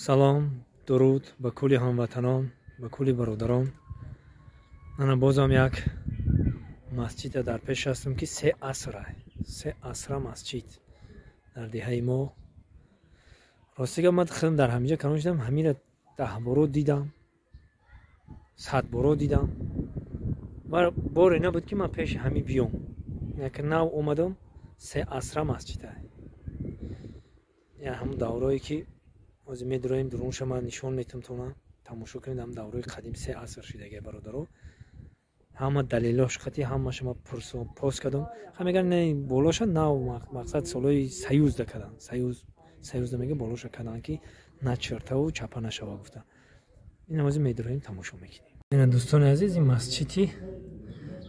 Салом, дуруд ба кулли ҳамватанон, ба кулли бародарон. Ана бозам як масҷида дар пеш ҳастам, ки се асра, се асра масҷид дар деҳаи мо. Ростига ман худам дар ҳаминҷа калон шудам, ҳамира 10 боро дидам, 100 боро дидам. Ва боре набуд, ки ман пеши ҳамин биём. Як нав омадам, се асра масҷида. Яъне ҳамун даврое, ки ҳозир медуроем, дурунша ман нишон метам тона, тамошо кунед. Ҳам даврои қадим се аср шидаги, бародаро. Ҳама далелош қати ҳамаша ма пост кардам. Ха меган, не, болоша нав, мақсад, солҳои союзда карданд. Союзда мега болоша карданд, ки начиртаву чапа нашава гуфта. Ин ҳозир медуроем, тамошо мекунем. Ина, дӯстони азиз, ин масҷиди,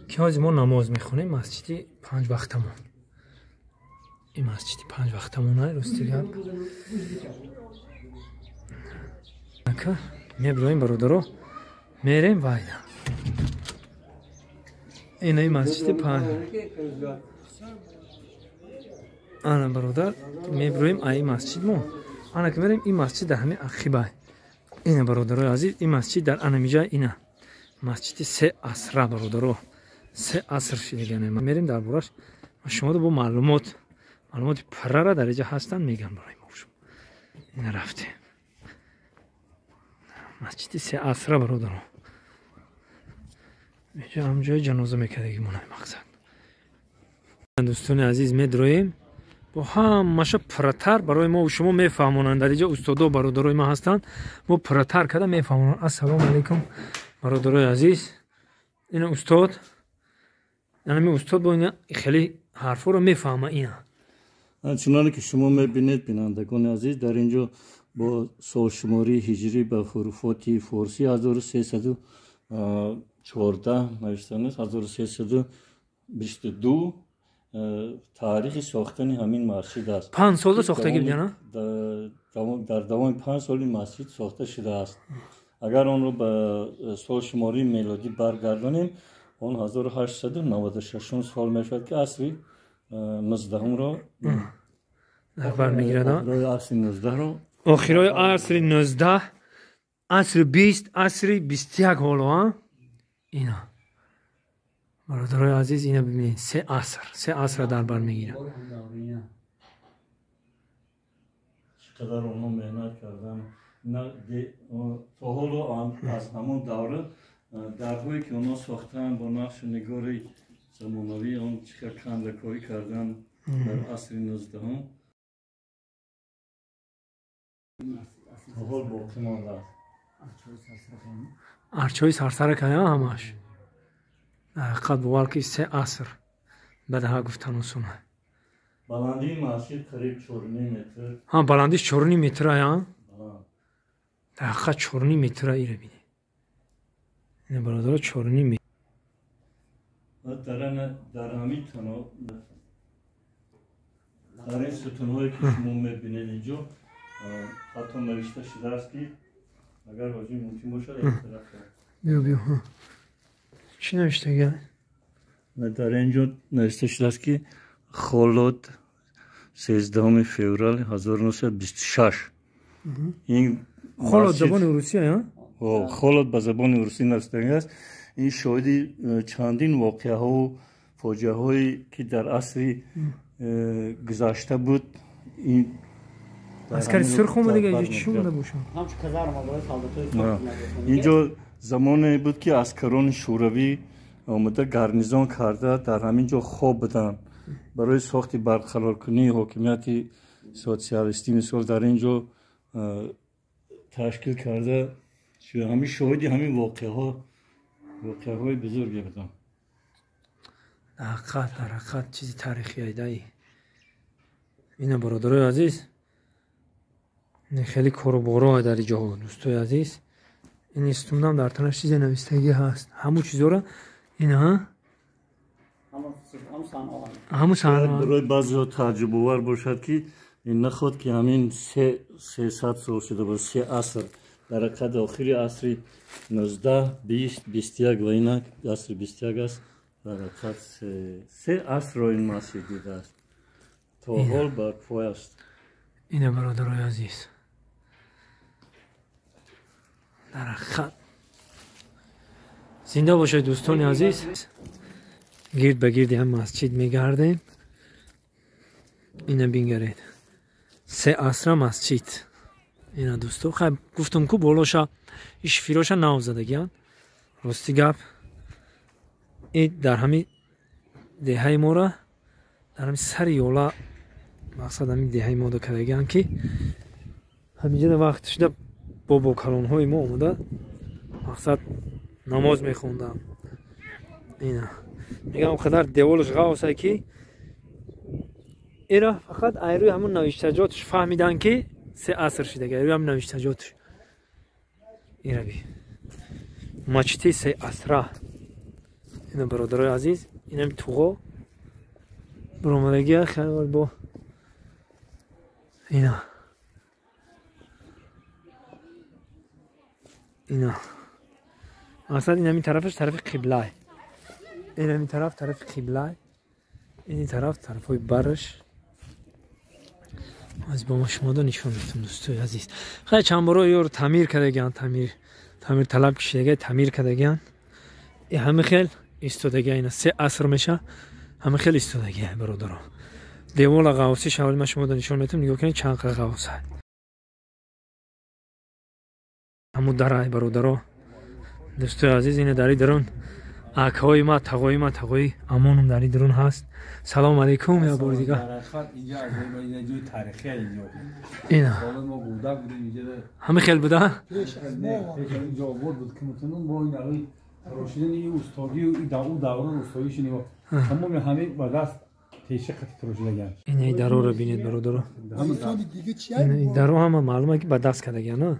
ки ҳозир мо намоз мехонем, масҷиди панҷ вақтамон. Ин масҷиди панҷ вақтамон, рости гап. Мебироем, бародаро, мерем вайда. Ина ин масҷиди панҷ. Ана, бародар, мебироем ай масҷид мо. Ана ки мерем, ин масҷид дар ҳамин ақибай. Ина, бародарои азиз, ин масҷид дар анамиҷа. Ина масҷиди се асра, бародаро, се аср шидагане. Мерем, дар бораш шумо бо маълумот, маълумоти пуррара дар иҷа ҳастанд, мегам барои мо шумо. Ина рафтем, масҷиди се асра, бародаро. Инҷа ҳам ҷои ҷаноза мекардаги монай мақсад. Дӯстони азиз, медроем, бо ҳамаша пурратар барои мо шумо мефаҳмонанд. Дар иҷа устодо, бародарои ман ҳастанд, мо пурратар карда мефаҳмонанд. Ассалому алайкум, бародарои азиз. Ина устод, анами устод бо ина хеле ҳарфоро мефаҳма ина. Чуноне ки шумо мебинед, бинандагони азиз, дар ин ҷо бо солшумории ҳиҷрӣ ба ҳуруфоти форсӣ 1314 навиштааст, 1322 таърихи сохтани ҳамин масҷид аст. 5 солда сохтагӣ будяна? Дар давоми 5 соли масҷид сохта шудааст. Агар онро ба солшумории мелодӣ баргардонем, он 1896 сол мешавад, ки асри 19-ро дар бар мегирад. Асри 19-ро. Охирои асри 19, асри 20, асри 21 ҳоло. А ина, бародарои азиз, ина бибинед, се аср, се асрро дар бар мегирад. Чӣ қадар онҳо меҳнат карданд! То ҳоло аз ҳамон давра дарҳое, ки онҳо сохтаанд бо нақшу нигори замонавӣ, он чӣ қадр кандакорӣ карданд дар асри 19-ум, то ҳол боқӣ мондааст. Арчҳои сарсара кардам ҳамаш. Ҳақиқат, бовар ки се аср ба даҳа гуфтан осона. Баландии масҷид қариб 4,5 метр. Ҳа, баландиш 4,5 метра, я дар ҳақиқат 4,5 метра. Ира бинед, ина, бародаро, 4,5 метр. Дар ҳамин тано, дар ин сутунҳое, ки шумо мебинед, инҷо ҳатто навишта шудааст, ки агар ҳоҷӣ мумкин бошад, як тараф. Биё, биё, чӣ навиштага? Дар ин ҷо навишта шудааст, ки Холод, 13 феврали 1926. Ин Холод забони русия? Холод ба забони русӣ навиштагааст. Ин шоҳиди чандин воқеаҳову фоҷиаҳое, ки дар асри гузашта буд. Ин аскари сурх омадага, чӣ омада бошад? Инҷо замоне буд, ки аскарони шӯравӣ омада, гарнизон карда, дар ҳамин ҷо хоб буданд. Барои сохти барқароркунии ҳокимияти социалистӣ, мисол, дар ин ҷо ташкил карда, ҳамин шоҳиди ҳамин воқеаҳо, воқеаҳои бузурге буданд. Дар ҳақиқат, дар ҳақиқат чизи таърихи айдаи. Ина, бародарои азиз, хеле коруборо дар иҷоҳо. Дӯстои азиз, ин истунам дар танаш чизе навистагӣ ҳаст. Ҳамун чизора ина ҳамун. Барои баъзеҳо тааҷҷубовар бошад, ки ин наход ки ҳамин 300 сол шуда боз, се аср. Дар ҳақиқат охири асри 19, 20, 21 ва инак асри 21 аст. Дар ҳақиқат се асрро ин масҷид дидааст, то ҳол барпой аст. Ина, бародарои азиз. Дар ҳақиқат зинда бошед, дӯстони азиз. Гирд ба гирди ҳам масҷид мегардем. Ина бингаред, се асра масҷид. Ина, дӯсто, хай, гуфтам ку, болоша ишфироша нав задагиян. Рости гап, и дар ҳами деҳаи мора, дар ҳами сари ёла, мақсад ҳами деҳаи мода кардагиян, ки ҳаминҷода вақт шуда бобокалонҳои мо омада, мақсад, намоз мехонданд. Ина мегам, қадар деволаш ғавсай, ки ира фақат айрӯи ҳамун навиштаҷотш фаҳмидан, ки се аср шидаги, айрӯи ҳамун навиштаҷотш. Ираби мачити се асра. Ина, бародарои азиз, инам туғо баромадагия хел бо ина. Мақсад, инами тарафаш тарафи қиблай, инами тараф тарафи қиблай, ини тараф тарафҳои бараш. Аз бо ма шумода нишон метам, дӯстои азиз. Хай, чанд боро ёро таъмир кардагиан, таъмир талаб кишидага, таъмир кардагиан. И ҳами хел истодагия. Ина се аср меша, ҳами хел истодагия, бародаро. Девола ғавсӣ шавали ма шумода нишон метам. Нигоҳ кунед, чанд қа ғавса ҳаму дарай, бародаро, дӯстои азиз. Ина дари дарун акҳои ма, тағои ма, тағои амонум дари дарун ҳаст. Салому алайкум я бори дигар. Ина ҳами хел буда. Ина дароро бинед, бародаро. Ина даро ҳама маълума, ки ба даст кардагиан.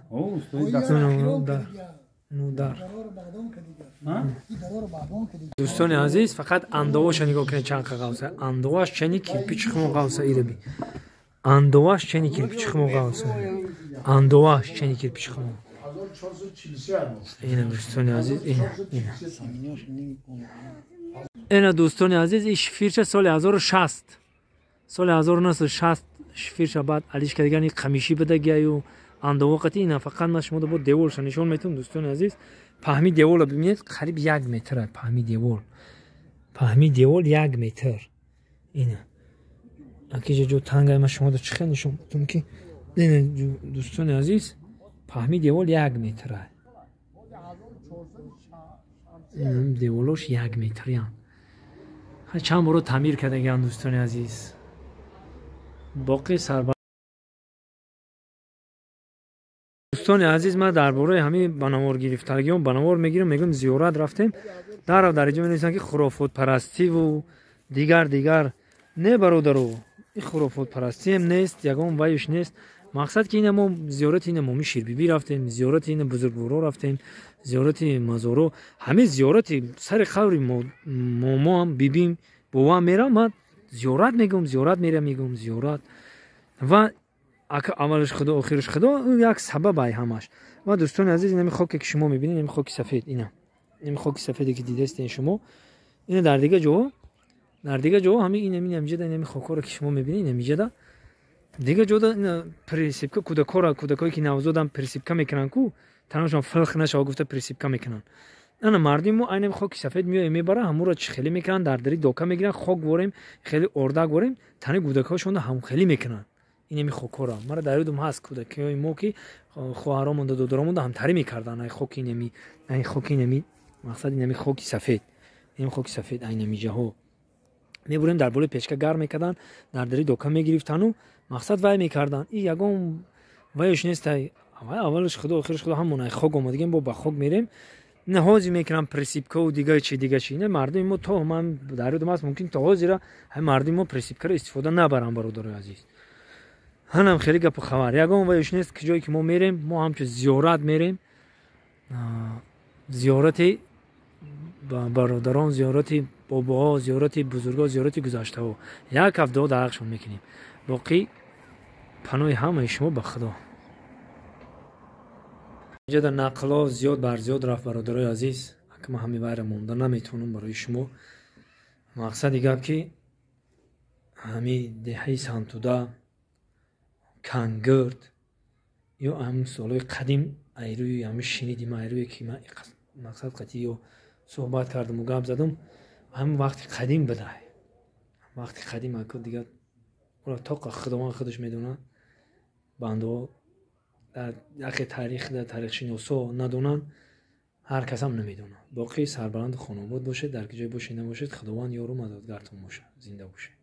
Дар дӯстони азиз, фақат андоваша нигоҳ кунед, чанд қа ғавса. Андоваш чани кирпичи хумо ғавса. Ираби андоваш чани кирпичи хумо ғавса, андоваш чани кирпичи хумо. Ина, дӯстони азиз, ина, ина, ина, дӯстони азиз, и шифирча соли 1060, соли 1960 шифирча баъд алиш кардаган. И қамишӣ бидагияю андовоқати. Ина, фақат ман шумо бо деволша нишон метавам, дӯстони азиз. Паҳми деволро бибинед, қариб як метр паҳми девол, паҳми девол як метр. Ина, акиҷа ҷо тангай, ман шумода чӣ хел нишон метавам, ки ина, дӯстони азиз, паҳми девол як метр. Деволош як метриян. Чанд боро таъмир кардагиан, дӯстони азиз. Боқӣ сарба. Дӯстони азиз, ман дар бораи ҳамин ба навор гирифтагиён ба навор мегирам, мегӯям, зиёрат рафтем, дарав дар инҷо менависанд, ки хурофотпарастиву дигар дигар. Не, бародаро, ин хурофотпарастиам нест, ягон ваюш нест. Мақсад, ки ина мо зиёрати ина Моми Ширбибӣ рафтем, зиёрати ина бузургворо рафтем, зиёрати мазоро, ҳамин зиёрати сари қабри момоам, бибим, бобоам мерам. Ман зиёрат мегӯм, зиёрат мерам, мегӯм зиёрат. Ва ака, аввалаш худо, охираш худо, як сабаб ай ҳамаш. Ва, дӯстони азиз, инами хоке, ки шумо мебинед, инами хоки сафед, ина инами хоки сафеде, ки дидастен шумо, ина дар дига ҷо, дар дига ҷо ҳами инами инамиҷада, инами хокҳоро, ки шумо мебинед, инамиҷада, дига ҷода ина присыпка кӯдакҳоро, кӯдакҳое, ки навзодам, присыпка мекунанд ку, танашон филх нашава гуфта, присыпка мекунанд. Ана мардуми мо айнами хоки сафед меоя, мебара, ҳамуро чӣ хеле мекунанд, дар дари дока мегиранд, хок ворем, хеле ордак ворем, тани кӯдакҳошонро ҳамхелӣ мекунанд инами хокҳоро. Мара дар ёдум ҳаст, кӯдакиҳои мо, ки хоҳаромонда, додаромонда ҳамтарӣ мекарданд ай хоки инами, ай хоки инами, мақсад, инами хоки сафед, инами хоки сафед айнами ҷаҳо мебурем, дар болои печка гарм мекарданд, дар дари дока мегирифтану, мақсад, вай мекарданд. И ягон вайш нест. Аввалаш худо, охираш худо, ҳамон ай хок омадагем, бо ба хок мерем. Не, ҳозир мекунам присыпкаву дига чи, дига чи. Не, мардуми мо то ман дар ёдам аст, мумкин то ҳозира ҳай мардуми мо присыпкаро истифода набаранд, бародарои азиз. Ҳанам хеле гапу хабар, ягон вайш нест. Ки ҷое ки мо мерем, мо ҳамчун зиёрат мерем, зиёрати бародарон, зиёрати бобоҳо, зиёрати бузургҳо, зиёрати гузаштаҳо. Як ҳафтаҳо дарақшон мекунем. Боқӣ паноҳи ҳамаи шумо ба худо. Инҷода нақлҳо зиёд бар зиёд рафт, бародарои азиз. Ака, ман ҳами вайра монда наметавонам барои шумо. Мақсади гап, ки ҳами деҳаи Сантуда, Кангирд. Ё ҳам солҳои қадим, айрӯи ҳами шиниди ма, айрӯе ки ма мақсад қатъи ё суҳбат кардаму гап задам, ҳамин вақти қадим будай. Вақти қадим ака дигар тоқа Худованд худаш медонад. Бандаҳо дар яке таърих, дар таърихшиносо надонанд, ҳар касам намедонад. Боқӣ сарбаланду хонобод бошед, дар ки ҷое бошед набошед, Худованд ёру мададгартон бошад. Зинда бошед.